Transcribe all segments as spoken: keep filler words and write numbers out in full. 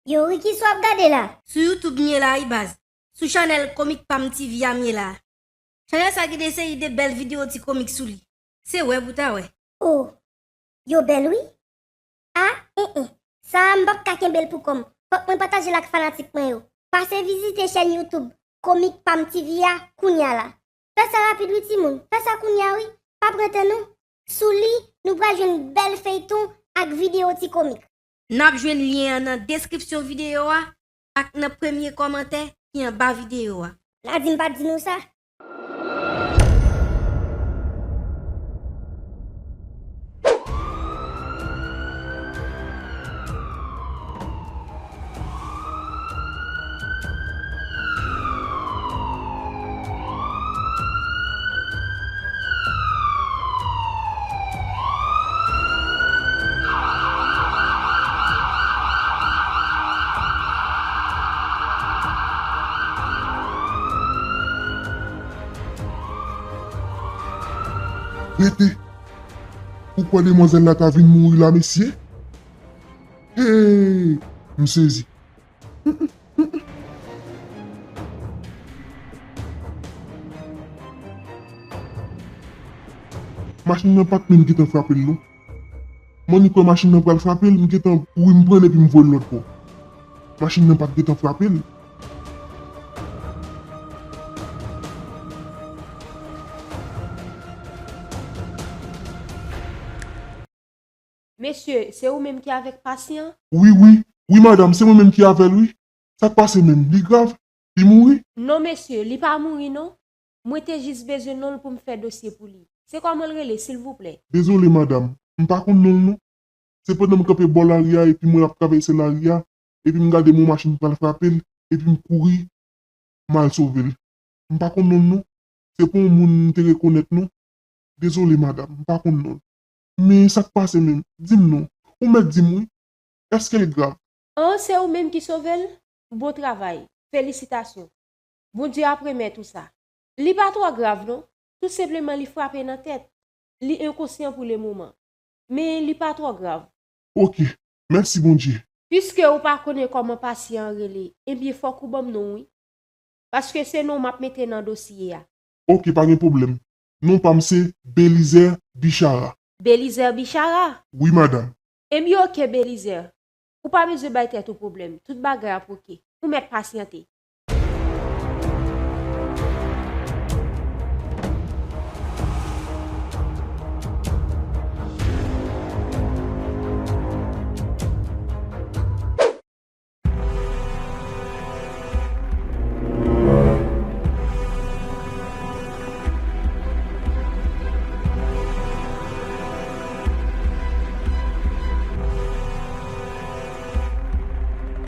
Yo, Ricky, sa w ap gade la? Sou YouTube m ye la wi baz. Sou chanèl Komik Pam T V a m ye la. Chanèl sa gen de seri de bèl videyo ti komik sou li. Se wè pou ta wè. Oh, yo bèl wi. Ah, en en. Sa a m p ap ka kenbe l pou kò m. Fòk mwen pataje l ak fanatik mwen yo. Pase vizite chèn YouTube Komik Pam T V a kounye a la. Fè sa rapid wi timoun. Fè sa kounye a wi. Pa pran tan non. Sou li, nou pral jwenn bèl feyton ak videyo ti komik. N ap jwenn lyen an nan deskripsyon videyo a ak nan premye kòmantè ki anba videyo a. N a di m pa t di nou sa? Rete! Ou kwè demwazèl la ta vin mouri la, mesye? Hey! M sezi. Machin nan pa t menm gentan frape l non. M annik wè machin nan pral frape l, m gentan kouri m pran l epi m voye l lòt bò. Machin nan pa t gentan frape l. Mesye, se ou menm ki avèk pasyan? Wi, wi, wi madanm, se mwen menm ki avè l wi. Sa k pase menm? Li grav? Li mouri? Non mesye, li pa mouri non. Mwen te jis bezwen non l pou m fè dosye pou li. Se kòman l rele, silvouplè? Dezole madanm, m pa konn non l non. Se pandan m kanpe bò lari a epi m wè l ap travèse lari a, epi m gade m wè yon machin pral frape l, epi m kouri, m al sove l. M pa konn non l non. Se pa yon moun m te rekonèt non. Dezole madanm, m pa konn non l. Men sa k pase menm? Di m non. Ou mèt di m wi. Èske l grav? An, se ou menm ki sove l? Bon travay. Felisitasyon. Bondye ap remèt ou sa. Li pa twò grav non. Tou senpleman li frape nan tèt. Li enkonsyan pou lemoman. Men li pa twò grav. Oke. Mèsi Bondye. Piske ou pa konnen kòman pasyan an rele, ebyen fòk ou ban m non w wi. Paske se non w m ap mete nan dosye a. Oke, pa gen pwoblèm. Non pa m se Belizaire Bichara. Belizaire Bichara? Wi madanm. Ebyen oke Belizaire. Ou pa bezwen bay tèt ou pwoblèm. Tout bagay ap oke. Ou mèt pasyante.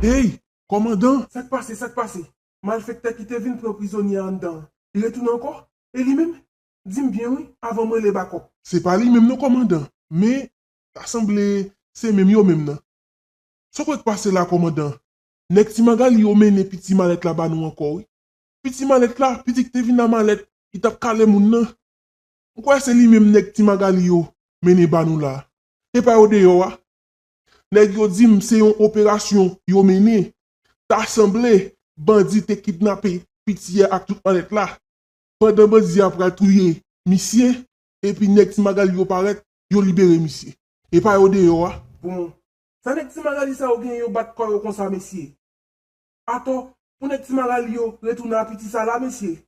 Hey! Kòmandan! Sa k pase, sa k pase? Malfektè ki te vin pran prizonye a anndan an, li retounen ankò? E li menm? Di m byen wi, avan m rele bakòp. Se pa li menm non kòmandan, men ta sanble se menm yo menm nan. Sa w kwè k pase la kòmandan? Nèg Ti Magali yo mennen piti malèt la ba nou ankò wi. Piti malèt la, piti ki te vin a malèt, ki t ap kale moun nan. M kwè se li menm nèg Ti Magali yo mennen ba nou la. E pa yo deyò a. Nèg yo di m se yon operasyon yo mennen. Ta sanble bandi te kidnape piti a ak tout malèt la. Pandan bandi a pral touye misye, epi nèg Ti Magali yo parèt, yo libere misye. E pa yo deyò a. Bon, sa nèg Ti Magali sa yo gen yo bat kò yo konsa mesye? Atò, pou nèg Ti Magali yo retounen a piti sa la mesye?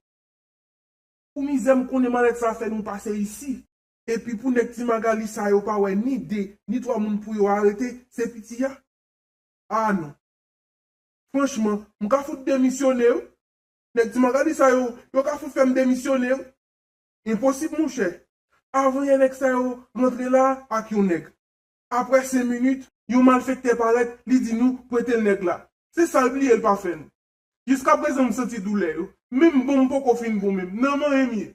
Pou mizè m konnen malèt sa fè nou pase isi. Epi pou nèg Ti Magali sa yo pa wè ni de, ni twa moun pou yo arete, se piti a? A non. Franchman, m ka fout demisyone wi. Nèg Ti Magali sa yo, yo ka fout fè m demisyone wi. Enposib monchè. Avanyè nèg sa yo rantre la ak yon nèg. Aprè senk minit, yon malfektè parèt, li di nou prete l nèg la. Se sa l bliye l pa fè n. Jiskaprezan m santi doulè yo. Menm bon m poko fin bon menm. Nan manyen m ye.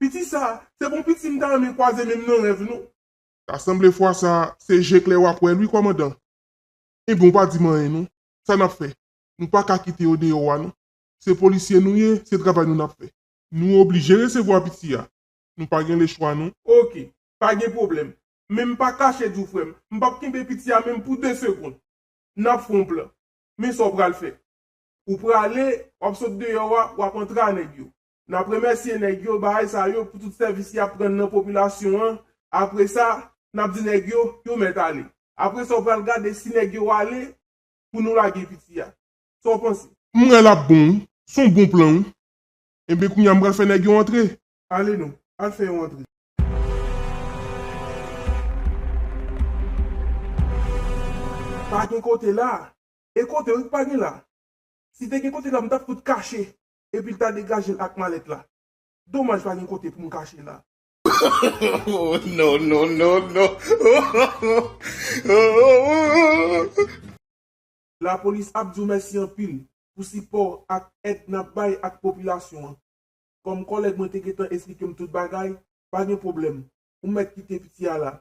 Piti sa, se pa yon piti m ta renmen kwaze menm nan rèv non. Ta sanble fwa sa, se je klè w ap wè l wi kòmandan. Ebyen w pa di m anyen non. Sa n ap fè? Nou pa ka kite yo deyò a non. Se polisye nou ye, se travay nou n ap fè. Nou oblije resevwa piti a. Nou pa gen lechwa non. Oke, pa gen pwoblèm. Men m pa kache di w frè m, m p ap kenbe piti a menm pou de segonn. n ap fè yon plan. Men sa w pral fè. Ou prale, w ap sot deyò a, w ap antre a nèg yo. N ap remèsye nèg yo, bagay sa yo, pou tout sèvis y ap rann nan popilasyon an. Apre sa, n ap di nèg yo, yo mèt ale. Apre sa, w pral gade si nèg yo ale pou nou lage piti a. Sa w panse? M wè l ap bon, wi. Se yon bon plan, wi. Enben, kounye a, m pral fè nèg yo antre. Ale non, al fè yo antre. Pa gen kote la. E kote wi k pa gen la. Si te gen kote la, m t ap fout kache. Epi l ta degaje l ak malèt la. Domaj pa gen kote pou m kache la. Oh, no, no, no, no. Lapolis ap di w mèsi anpil pou sipò ak èd n ap bay ak popilasyon an. Kòm kòlèg mwen te gentan esplike m tout bagay, pa gen pwoblèm. Ou mèt kite piti a la.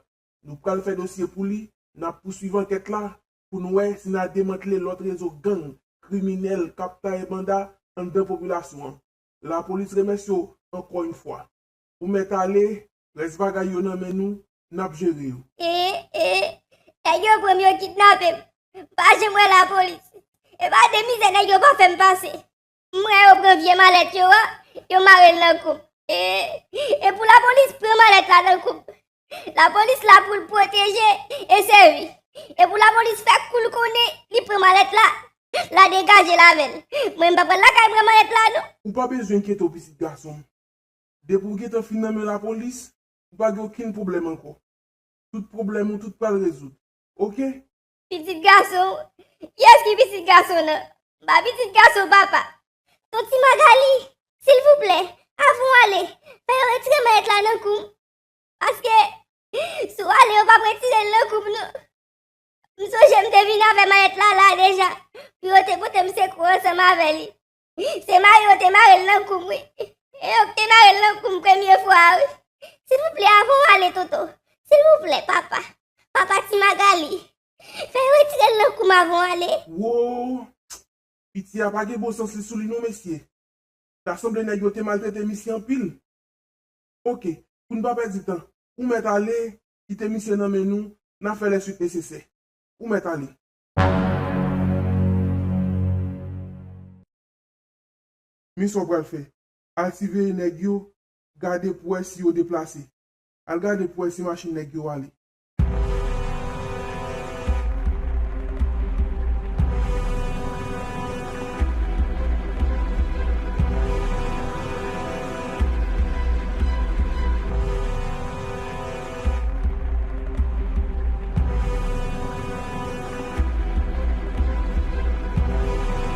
Nou pral fè dosye pou li, n ap pouswiv ankèt la pou n wè si n a demantle lòt rezo gang kriminèl k ap taye banda anndan popilasyon an. Lapolis remèsye w ankò yon fwa. Ou mèt ale, rès bagay yo nan men nou, n ap jere yo. E, e, nèg yo pran m, yo kidnape m. M pa janm wè lapolis. E pa de mizè nèg yo pa fè m pase. M wè yo pran vye malèt yo a, yo mare l nan kou m. E, e pou lapolis pran malèt la nan kou m. Lapolis la pou l pwoteje e sèvi. E pou lapolis fè kou l konnen li pran malèt la, l a degaje l avè l. Mwen, m pa pral lakay m pran malèt la, non. Ou pa bezwen enkyete w, pitit gason m. Depi w gentan fin nan men lapolis, ou pa gen okenn pwoblèm ankò. Tout pwoblèm ou tout pral rezoud. Oke? Pitit gason w? Kiyès ki pitit gason w nan? M pa pitit gason w, papa. Ton Ti Magali, silvouplè, avan w ale, fè yo retire malèt la nan kou m. Paske, si w ale, yo p ap retire l nan kou m, non. M sonje m te vin avè malèt la la deja, pou yo te pote m sekou ansanm avè li. Se mare yo te mare l nan kou m, wi. E yo k te mare l nan kou m premye fwa a, wi. Silvouplè, avan w ale, tonton. Silvouplè, papa. Papa Ti Magali. Fè yo retire l nan kou m avan w ale. Wo! Piti a pa gen bon sans li sou li non, mesye. Ta sanble nèg yo te maltrete misye anpil. Oke, pou n pa pèdi tan, ou mèt ale, kite misye nan men nou, n a fè lè swit nesesè. Ou mèt ale. Men sa w pral fè. Al siveye nèg yo, gade pou wè si yo deplase. Al gade pou wè si machin nèg yo ale.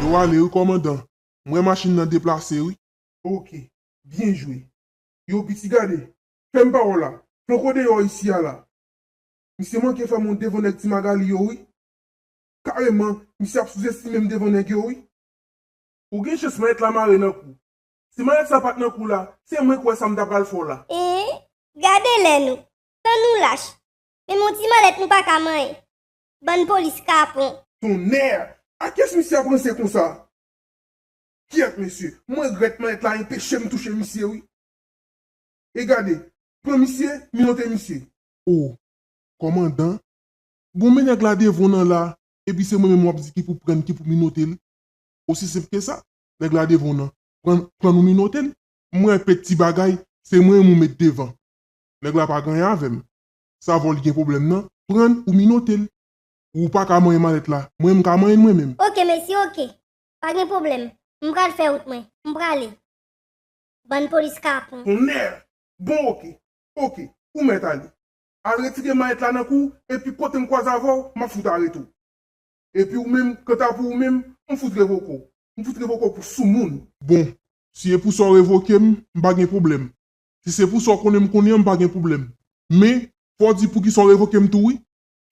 Yo ale wi, kòmandan. M wè machin nan deplase wi. Oke, byen jwe. Yo, piti gade, fè m pa wè w la, flanke w deyò isi a la. Misye manke fè m wont devan nèg Ti Magali yo wi. Kareman, misye ap souzestime m devan nèg yo wi. Ou gen chans malèt la mare nan kou w. Si malèt sa pa t nan kou w la, se mwen k wè sa m ta pral fè w la. E, gade lè nou. Tan nou lach. Menm yon ti malèt nou pa ka manyen. Bann polis kapon. Tonnè! A kiyès misye ap ranse konsa? Kyèt mesye, mwen regrèt malèt la enpeche m touche misye wi. E gade, pran misye, minote misye. O, kòmandan, bon men nèg la devan w nan la, epi se mwen menm w ap di ki pou pran l, ki pou minote l. Osi senp ke sa. Nèg la devan w nan. Pran, pran l ou minote l. M wè peti bagay, se mwen menm ou met devan. Nèg la pa gen anyen avè m. Sa vòl gen pwoblèm nan, pran l ou minote l. Ou pa ka manyen malèt la, mwen m ka manyen l mwen menm. Oke mesye, oke. Pa gen pwoblèm. M pral fè wout mwen. M prale. Bann polis kapon. Tonnè! Bon, oke. Oke. Ou mèt ale. Al retire malèt la nan kou w, epi kote m kwaze avè w, m ap fout arete w. Epi ou menm, kanta pou ou menm, m fout revoke w. M fout revoke w pou soumoun. Bon, si e pou sa w revoke m, m pa gen pwoblèm. Si se pou sa w konnen m konnen an, m pa gen pwoblèm. Men, fò w di poukisa w revoke m tou wi.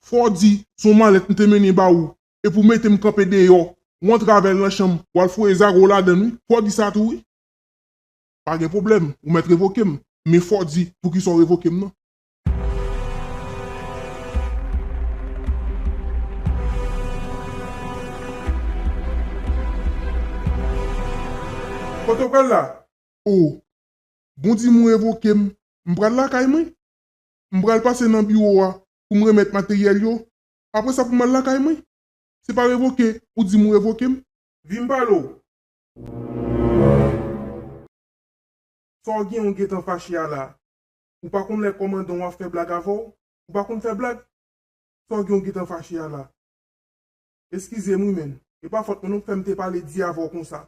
Fò w di, se yon malèt m te mennen ba ou, epi w mete m kanpe deyò, w antre avè l nan chanm, w al foure zago w ladan l wi. Fò w di sa tou wi. Pa gen pwoblèm, ou mèt revoke m, men fò w di poukisa w revoke m nan. Kote w pral la? O, bon di m ou revoke m, m pral lakay mwen. M pral pase nan biwo a pou m remèt materyèl yo. Apre sa pou m al lakay mwen. Se pa revoke, ou di m ou revoke m? Vin m pale w. Sa w gen w gentan fache a la? Ou pa konn lè kòmandan w ap fè blag avè w? Ou pa konn fè blag? Sa w gen w gentan fache a la? Eskize m wi, menn. E pa fòt mwen non k fè m te pale di avè w konsa.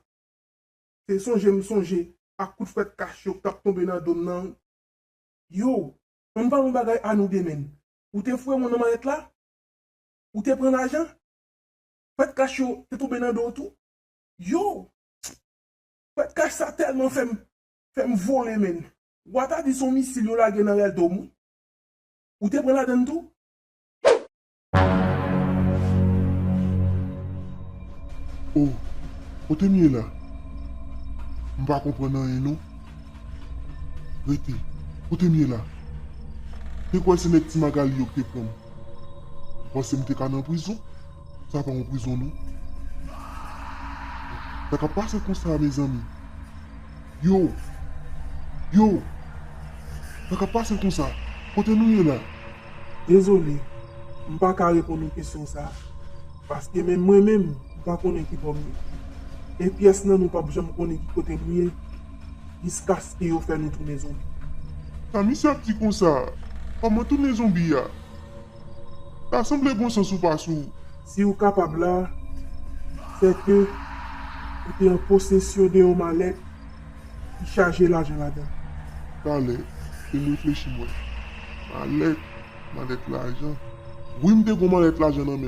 Se sonje m sonje ak kout frèt kach yo k t ap tonbe nan do m nan. Yo, ann pale yon bagay a nou de, menn. Ou te foure mwen nan malèt la? Ou te pran lajan? Frèt kach yo te tonbe nan do w tou? Yo! Frèt kach sa tèlman fè m, fè m vole, menn. Ou ata di se yon misil yo lage nan rèl do m, wi. Ou te pran ladann tou? Oh, kote m ye la? M pa konprann anyen non. Rete, kote m ye la? Te kwè se nèg Ti Magali yo ki te pran m. Ou panse m te ka nan prizon? Sa pa yon prizon non. Sa k ap pase konsa, mezanmi? Yo! Yo! Sa k ap pase konsa? Kote nou ye la? Dezole, m pa ka reponn ou kesyon sa a, paske menm mwen menm, m pa konnen ki bò m ye. E pyès nan nou p ap janm konnen ki kote nou ye, jiskaske yo fè nou tounen zonbi. Sa misye ap di konsa? Kòman tounen zonbi a? Ta sanble gon sans ou pa sou. Si w kapab la, sèke ou te an posesyon de yon malèt ki chaje lajan ladan l. Talè, fè m reflechi m wè. Malèt, malèt lajan. Wi, m te gon malèt lajan nan men